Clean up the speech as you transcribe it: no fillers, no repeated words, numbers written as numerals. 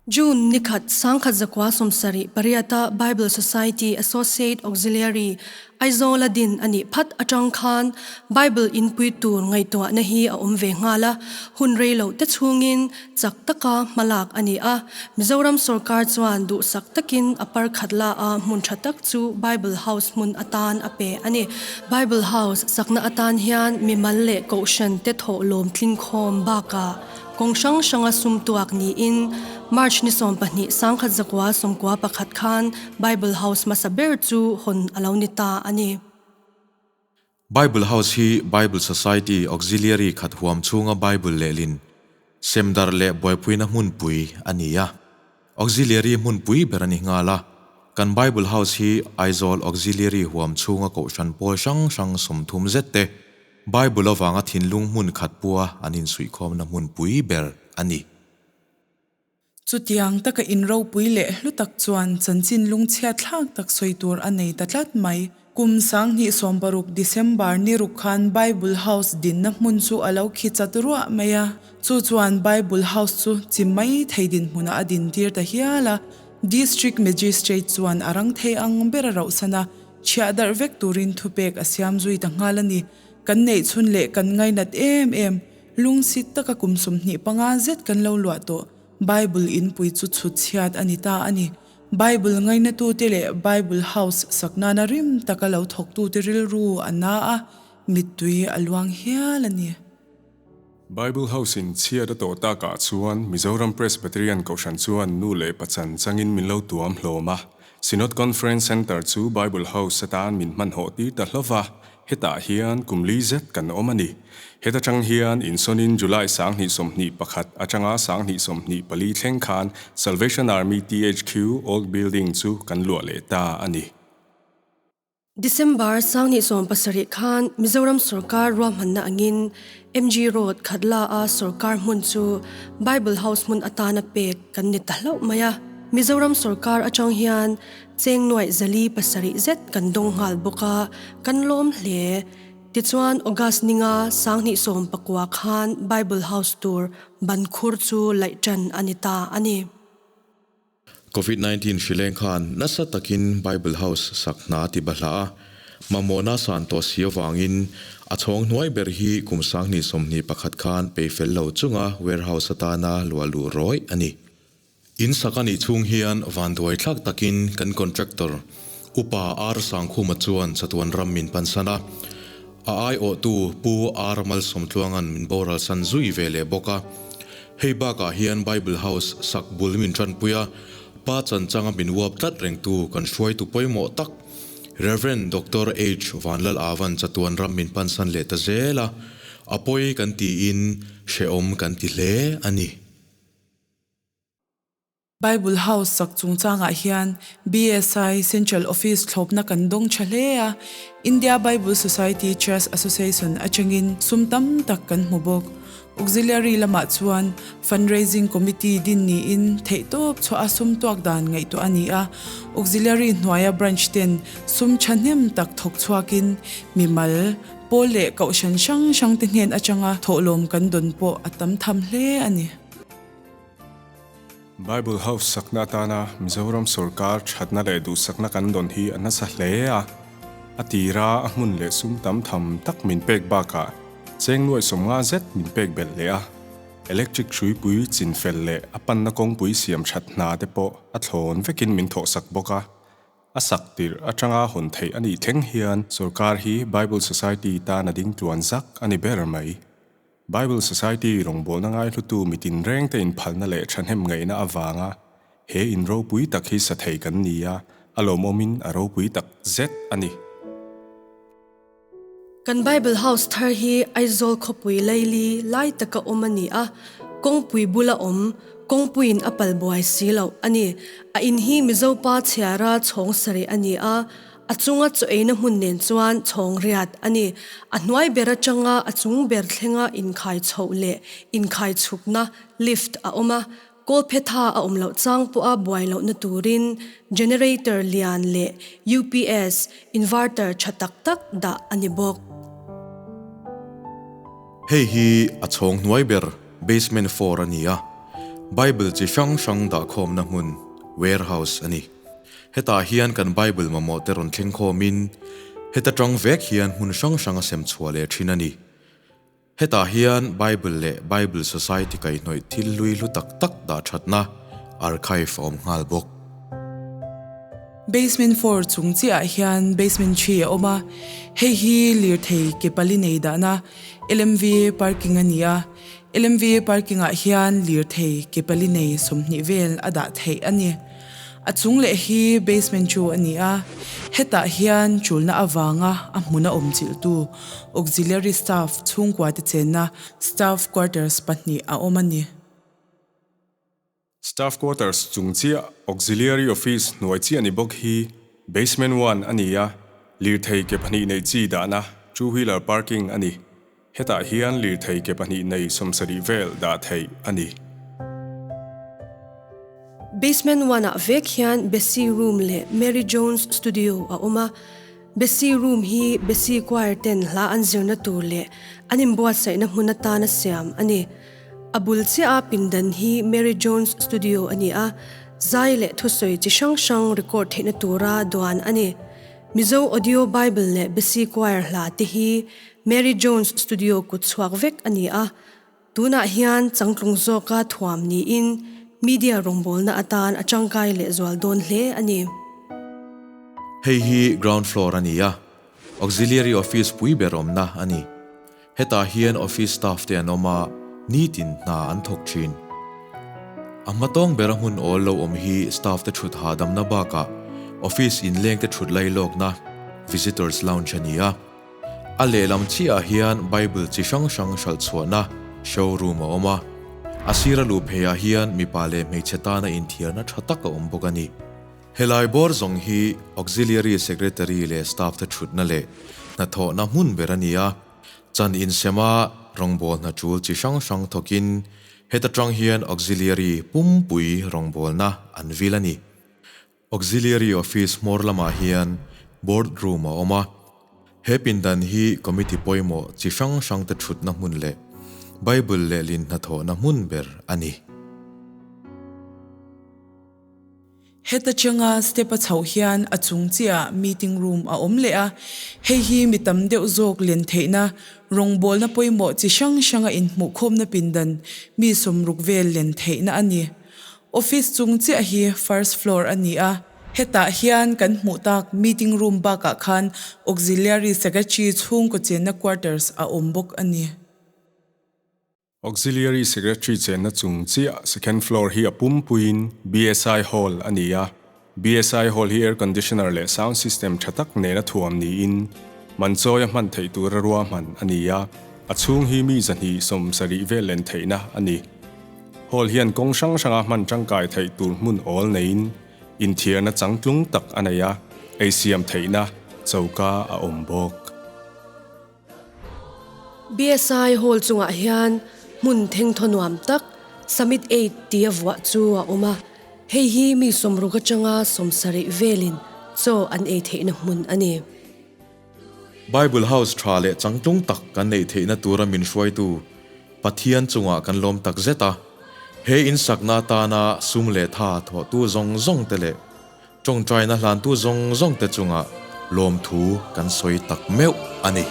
June ni khat, 1978-a Bible Society Associate Auxiliary, Aizawla din a nih phat atang khan Bible inpui tur ngaihtuahna hi a awm ve nghal a, hun rei loh te chhungin chak taka hmalak a ni a. Mizoram sorkar chuan duhsak takin a par khat la a hmun tha tak chu Bible House hmun atan a pe a ni. Bible House sakna atan hian mimal leh kohhran te thawh lawm tlingkhawm bakah Kawng hrang hranga sum tuak niin March ni 12 1991 khan Bible House hmasa ber chu hawn a lo ni ta a ni. Bible House hi Bible Society Auxiliary khat huam chhunga Bible lehlin semdarh leh buaipuina hmunpui a ni a. Auxiliary hmunpui ber a ni nghal a. Kan Bible House hi Aizawl Auxiliary huam chhunga kohhran pawl hrang hrang 30 zet te Bible avanga thinlung hmun khat pua an insuihkhawmna hmunpui ber a ni. Chutiang taka inropui leh hlu tak chuan chanchin lungchhiat thlak tak sawi tur a nei ta tlat mai. Kum 2016 December ni ruk khan Bible House dinna hmun chu a lo khi chat ruah mai a, chu chuan Bible House chu chi mai thei dinhmunah a dintir ta hial a. District Magistrate chuan a rang thei ang ber a rauhsan a, chhiah darh vek turin thupek a siam zui ta nghal a ni. Kan neih chhun leh kan ngainat em em, lungsit taka kum 25 zet kan lo luah tawh Bible inpui chu chhut chhiat a ni ta a ni. Bible ngainatute leh Bible House sak nana rim taka lo thawktute rilru a na a, mittui a luang hial a ni. Bible House in chhiat a tawh takah chuan Mizoram Presbyterian Kohhran chuan nu leh pachan changin min lo tuam hlawm a. Synod Conference Centre chu Bible House atan min hmanhawh tir ta hlauh a, hetah hian kum li zet kan awm a ni. Heta tang hian insawnin July 2021 atanga 2024 thleng khan Salvation Army THQ Old Building chu kan luah leh ta a ni. December 2070 khan Mizoram sorkar ruahmanna angin MG Road Khatla a sorkar hmun chu Bible House hmun atana pek kan ni ta hlauh mai a. Mizoram sorkar atang hian cheng nuaih 407 zet kan dawng nghal bawk a, kan lawm hle. Tichuan August ninga 2019 khan Bible House tur ban khur chu laih tan a ni ta a ni. Covid-19 hrileng khan nasa takin Bible House sak hna ti bahla a, mamawhna san tawh si avangin a chhawng hnuai ber hi kum 2021 khan pei fel lo chunga warehouse atana luah luh rawih a ni. In sak a nih chhung hian vanduai thlak takin kan contractor Upa R Sangkhuma chuan chatuan ram min pansan a, a aiawhtu Pu R Malsawmtluanga'n min boral san zui ve leh bawk a. Hei bakah hian Bible House sak bul min tanpui a, pa chanchanga min uap tlat rengtu kan hruaitu pawimawh tak Rev. Doctor H Vanlal Avan chatuan ram min pansan leh ta zel a, a pawi kan tiin hrehawm kan ti hle a ni. Bible House sak chungchangah hian BSI Central Office thlawpna kan dawng tha hle a, India Bible Society Trust Association atangin sum tam tak kan hmu bawk. Auxiliary lamah chuan Fundraising Committee din niin theihtawp chhuah a sum tuak dan ngaihtuah a ni a, Auxiliary hnuaia branch ten sum thahnem tak thawk chhuakin mimal, pawl leh kohhran hrang hrang te hnen atanga thawhlawm kan dawn pawh a tam tham hle a ni. Bible House sakna atana Mizoram sorkar thatna leh duhsakna kan dawn hi a nasa hle a, a tira a hmun leh sum tam tham tak min pek bakah cheng nuaih 50 zet min pek belh leh a, electric hruipui chin fel leh a panna kawngpui siam that hna te pawh a thlawn vekin min thawhsak bawk a. A sak tirh atanga hawn theih a nih thleng hian sorkar hi Bible Society tan a ding tluan zak a ni ber mai. Bible Society rawngbawlna ngaihlutu mitin reng te inphalna leh thahnem ngaihna avanga he in ropui tak hi sa thei kan ni a, a lawmawmin a ropui tak zet a ni. Kan Bible House thar hi Aizawl khawpui laili lai taka awm a ni a, kawngpui bula awm, kawngpuiin a pal buai si loh a ni. A in hi Mizo pa chhiara chhawng sarih a ni a, a chunga chaw eina hmun nen chuan chhawng riat a ni. A hnuai ber atanga a chung ber thlenga inkhai chhoh leh inkhai chhukna, lift, a awm a, Kawlphetha a awm loh chang pawha buai lohna turin generator lian leh UPS inverter tha tak tak dah a ni bawk. Hei hi a chhawng hnuai ber basement floor a ni a. Bible chi hrang hrang dahkhawmna hmun, warehouse, a ni. Hetah hian kan Bible mamawh te rawn thleng khawmin, heta tang vek hian hmun hrang hrang a sem chhuah leh thin a ni. Hetah hian Bible leh Bible Society kaihhnawih thil hlui hlu tak tak dah thatna archive a awm nghal bawk. Basement 4 chung chiahah hian Basement 3 a awm a, hei hi lirthei ke pali nei dahna LMV parking a ni a. LMV parking ah hian lirthei ke pali nei 20 vel a dah theih a ni. A chung leh hi basement chu a ni a, hetah hian chulna avanga a hmuna awm chilhtu auxiliary staff chhungkua te chenna staff quarters pahnih a awm a ni. Staff quarters chung chiah auxiliary office hnuai chiah ni bawk hi basement one a ni a, lirthei ke pahnih nei chi dahna two wheeler parking a ni. Hetah hian lirthei ke pahnih nei 70 vel dah theih a ni. Basement one ah vek hian Bessie Room leh Mary Jones Studio a awm a. Bessie Room hi Bessie Choir ten hla an zirna tur leh an inbuatsaihna hmun atana siam a ni. A bul chiah a pindan hi Mary Jones Studio a ni a, zai leh thusawi chi hrang hrang record theihna tura duan a ni. Mizo Audio Bible leh Bessie Choir hla te hi Mary Jones Studio kut chhuak vek a ni a, tunah hian changtlung zawka thuam niin media rawngbawlna atan a tangkai leh zual dawn hle a ni. Hei hi ground floor a ni a, Auxiliary Office pui ber awmna a ni. Hetah hian office staff te an awm a, nitin hna an thawk thin. A hmatawng bera hmun awl lo awm hi staff te thut hahdamna bakah office inleng te thut lailawkna, visitors lounge, a ni a. A lehlam chiahah hian Bible chi hrang hrang hralh chhuahna, show room, a awm a. A sira luh pheiah hian mipa leh hmeichhe tana inthiarna tha tak a awm bawk a ni. Helai bawr zawng hi Auxiliary Secretary leh staff te thutna leh hnathawhna hmun ber a ni a. Chan insema rawngbâwl hna ṭul chi hrang hrang thawkin heta ṭang hian Auxiliary pumpui rawngbâwlna an vil a ni. Auxiliary Office hmawr lamah hian Board Room a awm a. He pindan hi Committee pawimawh chi hrang hrangte ṭhutna hmun leh Bible lehlin hnathawhna hmun ber a ni. Heta changa step a chhoh hian a chung chiah meeting room a awm leh a, hei hi mi tam deuh zawk len theihna, rawngbawlna pawimawh chi hrang hranga inhmuhkhawmna pindan mi 60 vel len theihna a ni. Office chung chiah hi first floor a ni a, hetah hian kan hmuh tak meeting room bakah khan auxiliary secretary chhungkaw chenna quarters a awm bawk a ni. Auxiliary Secretary chenna chung chiah second floor hi a pumpuiin BSI Hall a ni a. BSI Hall hi air conditioner leh sound system tha tak nena thuam niin Manchawi a hman theih tura ruahman a ni a, a chhung hi mi 270 vel len theihna a ni. Hall hian kawng hrang hranga hman tangkai theih tur hmun awl neiin inthiarna changtlung tak a nei a, eisiam theihna choka a awm bawk. BSI Hall chungah hian hmun thengthaw nuam tak Summit Eight tia vuah chu a awm a, hei hi mi 60 atanga 70 velin chaw an ei theihna hmun a ni. Bible House tha leh changtlung tak kan neih theihna tura min hruaitu Pathian chungah kan lawm tak zet a, he insakna atana sum leh tha thawhtu zawng zawng te leh Tawngtaina hlantu zawng zawngte chungah lawmthu kan sawi tak meuh a ni.